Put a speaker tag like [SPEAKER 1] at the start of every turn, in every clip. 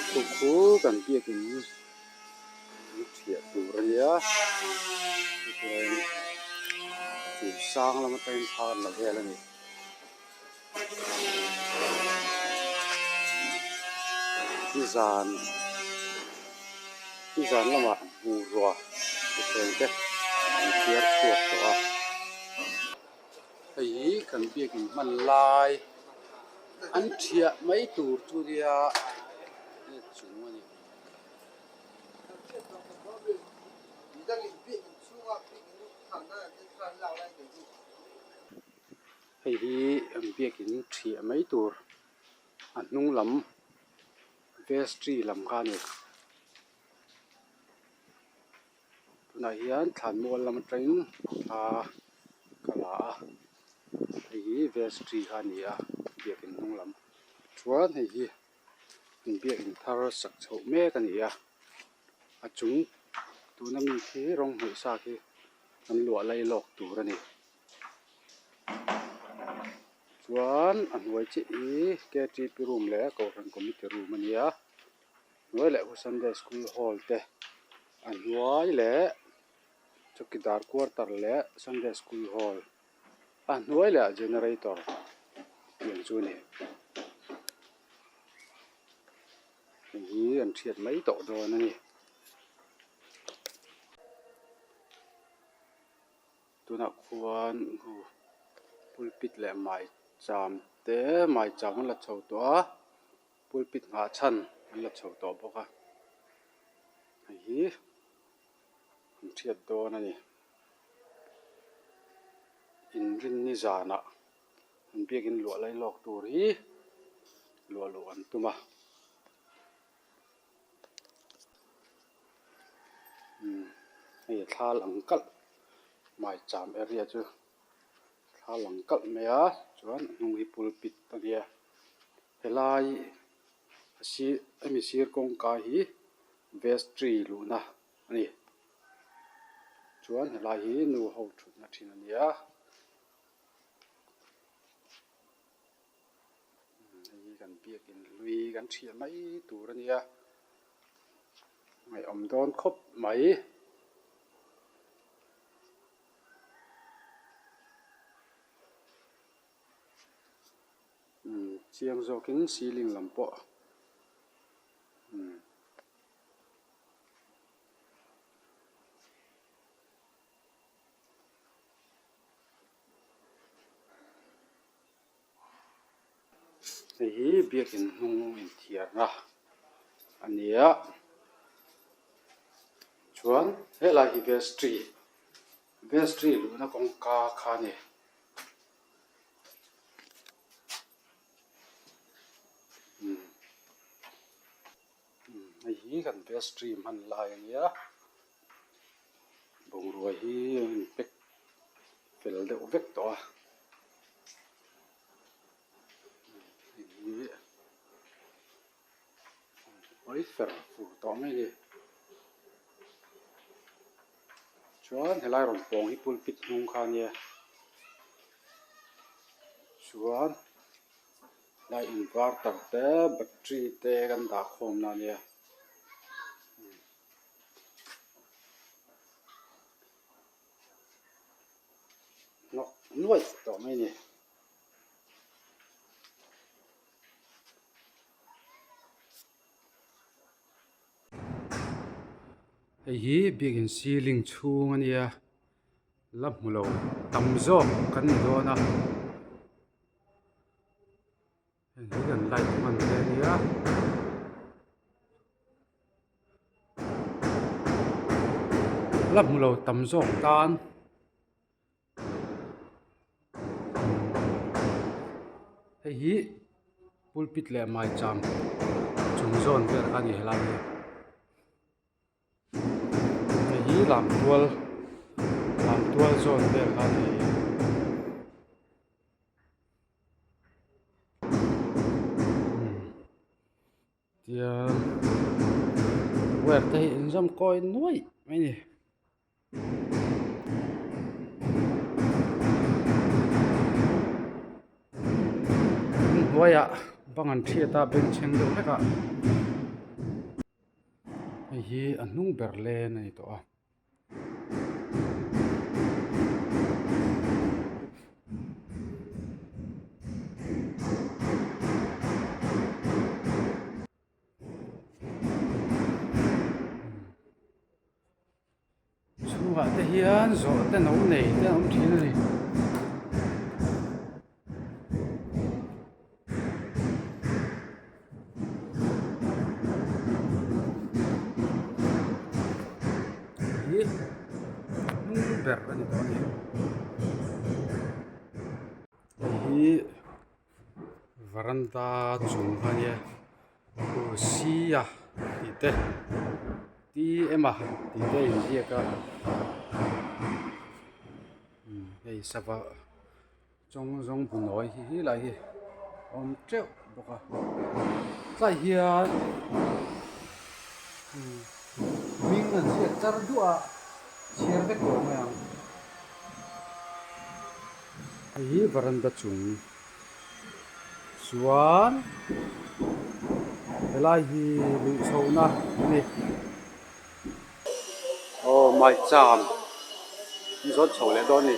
[SPEAKER 1] Khu khu kan biakin an thiah tur a nia chuan chung sang lam atangin thla an la vel a ni. Nizan nizan lamah hmuhruah thuthleng te an thiar chhuak tawh a. Hei hi kan biakin hman lai an thiah mai tur chu nia nge chung a ni. Hei hi an biakin thiah mai tur a hnung lam vestry lam kha a ni. Tunah hian thlanmual lam atangin thla ka la a hei hi vestry kha a ni a biakin hnung lam chuan hei hi an biakin thar sak chhoh mek a ni a a chung tuna mi khi rawng hnawih sa khi an luah lai lawk tur a ni chuan a hnuai chiah hi k t p room leh kohhran committee room a ni a. Hnuai leh Sunday school hall te a hnuai leh chawkidar quarter leh Sunday school hall a hnuai leh ah generator tih chu a ni. Hei hi an hriat mai tawh dawn a ni. Tunah khuan pulpit leh maicham te maicham an la chho tawh a. Pulpit nghah chhan an la chho tawh bawk a hei hi an hriat dawn a ni inrinni zanah an biakin luah lai lawk tur hi luah luh an tum a umm hei thla lang kalh maicham area chu. Thla lang kalh mai a chuan a hnung hi pulpit a nia helai a sir hemi sir kawngka hi vestry luhna a ni chuan helai hi nu ho thutna thin a ni a hei hi kan biakin hlui kan thiah mai tur a nia ngaihawm dawn khawp mai. Umm chiang zawkin ceiling lam pawh umm hei hi biakin hnung inthiarna a ni a chuan helai hi vestry vestry luhna kawngka kha a ni. Hei hi kan vestry hman lai a nia bungrua hi a in pack fel deuh vek tawh a hei hi hawi fer fur tawh mai a ni chuan helai rawn pawng hi pulpit hnung kha a nia chuan. Lai inverter te battery te kan dah khawm na ania hnawk nuaih tawh mai a ni. Hei hi biakin ceiling chhung a nia la hmu lo tam zawk kan ni dawn a. Heng hi kan light hman te a nia la hmu lo tam zawk tan hei hi pulpit leh maicham chung zawn vel kha a ni helai hi. Hei hi lamtual lamtual zawn vel kha a ni. Tiang wire te hi inzawm kawi nuaih mai a ni. Hnuaiah bang an thiat a bengchheng deuh hlek a. Hei hi a hnung ber len a ni tawh a. Chhungah te hian zawhte no nei te a awm thin a ni. Hi hnung ber a ni tawh a ni. Hei hi varanda chung kha a nia Kursi-a tih te T_M-a tih te a inziak a hei sava. Chawng zawng bu nawi hi hi lai hi a awm teuh bawk a tlai hian hming an ziak char duah a chhiar vek lo mai ang hei hi varanda chung chuan helai hi luih chhohna a ni. Aw maicham an zawt chho leh dawn a ni.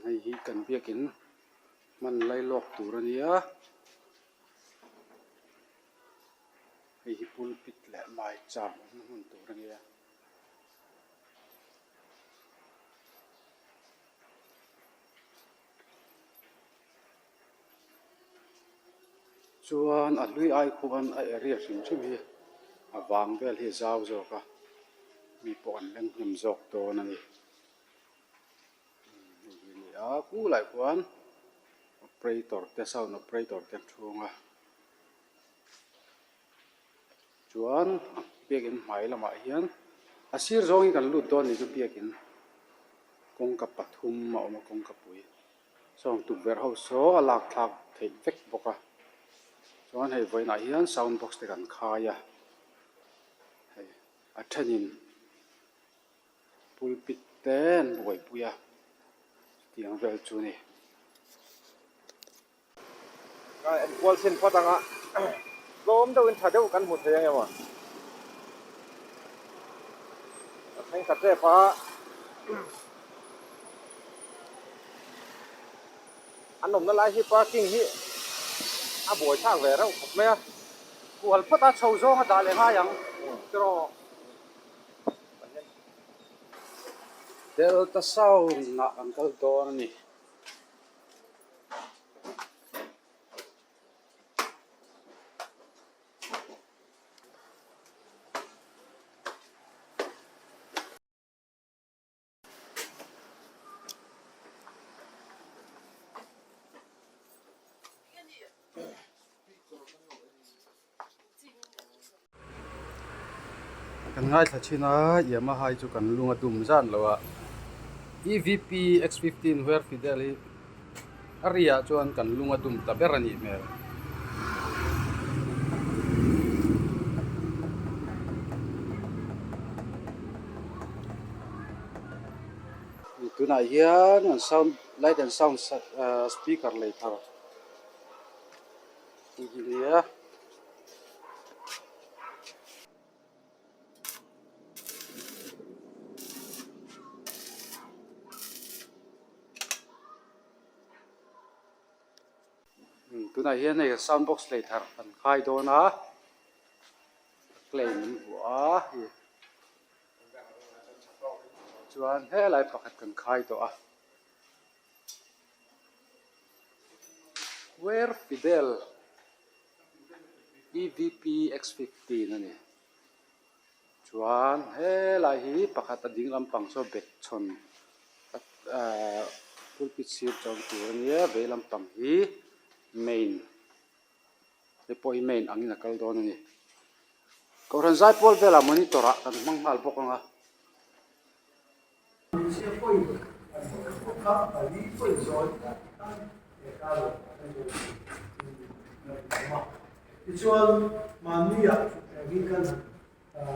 [SPEAKER 1] Hei hi kan biakin. Hman lailawk tur a nia. Hei hi pulpit leh maicham awmna hmun tur a nia. Chuan a hlui ai khuan a area hrim hrim hi a vang vel hi a zau zawk a, mi pawh an leng hnem zawk dawn a ni. Hei hi a ni a kulai khuan operator te sound operator te an thung a chuan biakin hmai lamah hian a sir zawngin kan lut dawn ni chu biakin kawngka pathum a awm a kawngka pui sawng tukverh ho saw a lak thlak theih vek bawk a chuan hei vawiinah hian sound box te kan khai a hei a thenin. Pulpit te an buaipui a, chutiang vel chu a ni.
[SPEAKER 2] Ka enkual chhin phawt ang a, tlawm deuhin tha deuh kan hmu thei ang emaw? Ka thleng ta tep a, an awmna lai hi parking hi a buaithlak ve reuh khawp mai a.
[SPEAKER 1] Kual phawt a chho zawng a dah leh ngai ang tiraw? Delta sound ah kan kal dawn a ni. Kan ngaithla thin a, Yamaha hi chu kan lung a dum zan lo a, EVP X15 Where Fidel hi a ri ah chuan kan lung a dum ta ber a nih hmel. Tunah hian an sound light and sound speaker lei thar tih hi a ni a. Tunah hian hei sound box lei thar kan khai dawn a claim an vuah a hei chuan helai pakhat kan khai tawh a where fidel evp x 15 a ni. Chuan helai hi pakhat a ding lampang saw bet chhawn ahh pulpit sir chawm tur a nia vei lampang hi main hei pawh hi main angin a kal dawn a ni. Kohhran zaipawl velah monitor ah kan hmang nghal bawk ang a.
[SPEAKER 3] Tichuan, mahniah thuthleng hi kan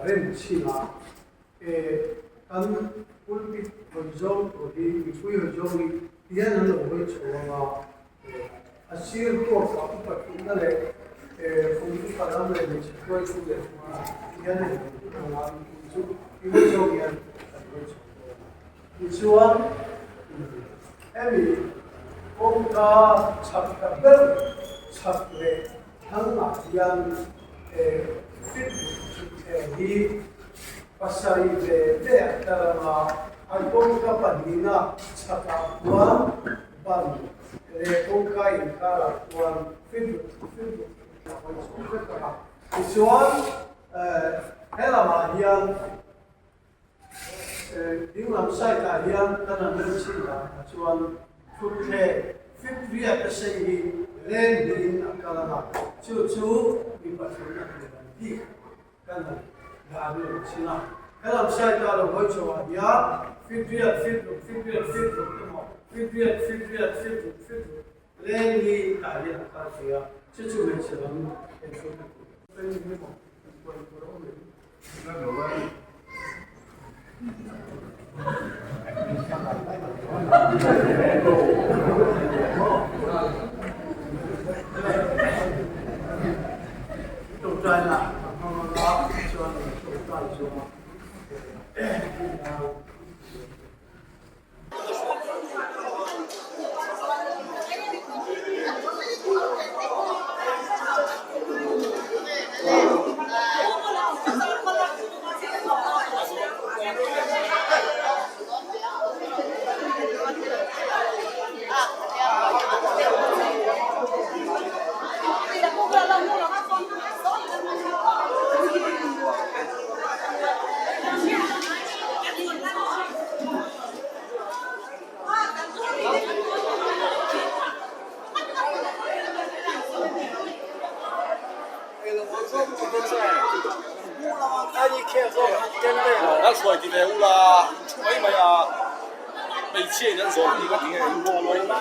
[SPEAKER 3] rem chhin a, kan pulpit hawi zawng tur hi, mipui hawi zawng hi tihian an lo hawi chho ang a, a sir huapah upa thutna leh kum upa lam leh hmeichhe hruaitu leh tihian a inhawi ang a, mipui chu i hawi zawng hian kan hawi chho dawn a. Tichuan, hemi kawngka chhak ta ber chhak leh thlangah hian fit thutthleng hi pasarih ve ve a tar ang a, an kawngka pahnihna chhakah khuan ban leh kawngka inkarah khuan fit fit a hawi chho vek ang a. Tichuan, helamah hian Dinglam side ah hian kan han rem chhin dan ah chuan thutthleng fit riat a sei hi leng hnihin a kal ang a, chu chu mi pathum a tur an bik kan han dah rem chhin a. Helam side ah lo hawi chho ah hian fit riat fit ruk fit riat fit ruk emaw fit riat fit riat fit ruk fit ruk leng ni tah hian a kal thei a, chu chu hmeichhe lam enthut a tur.
[SPEAKER 2] hruai ti ve ula in thu mai mai a hmeichhia in an zawn bik a ti nge in rual lo.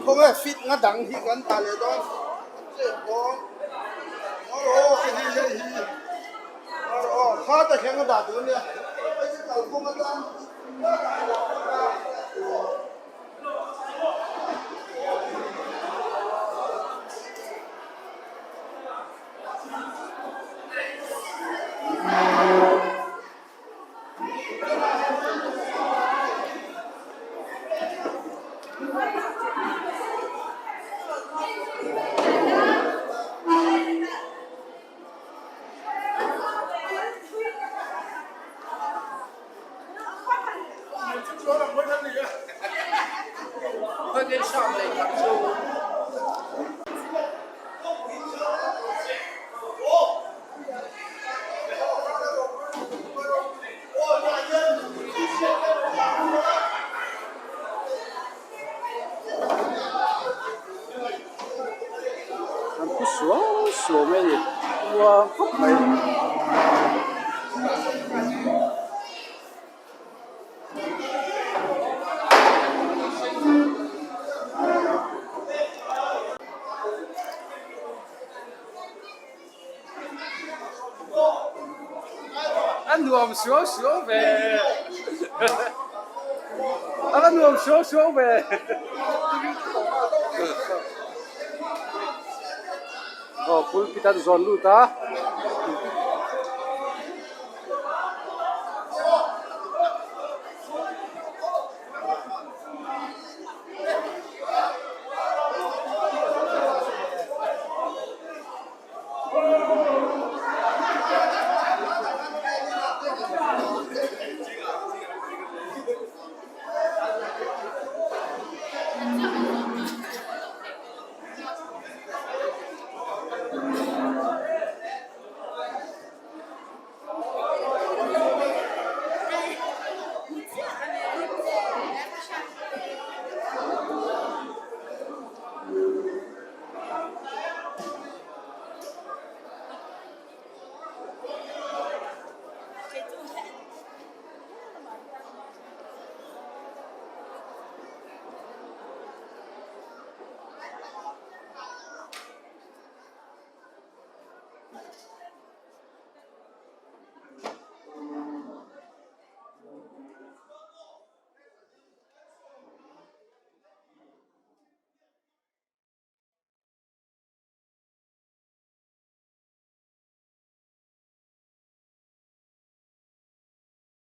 [SPEAKER 4] Khawnge fit nga dang hi kan ta leh dawn chep dawn aw hei hei hi aw kha ta thleng a dah tur ania hei chu kalphung atan
[SPEAKER 1] An phu suau suau mai a ni uang khawp mai. A nuam suau suau ve a va nuam suau suau ve aw pulpit an zawn lut a.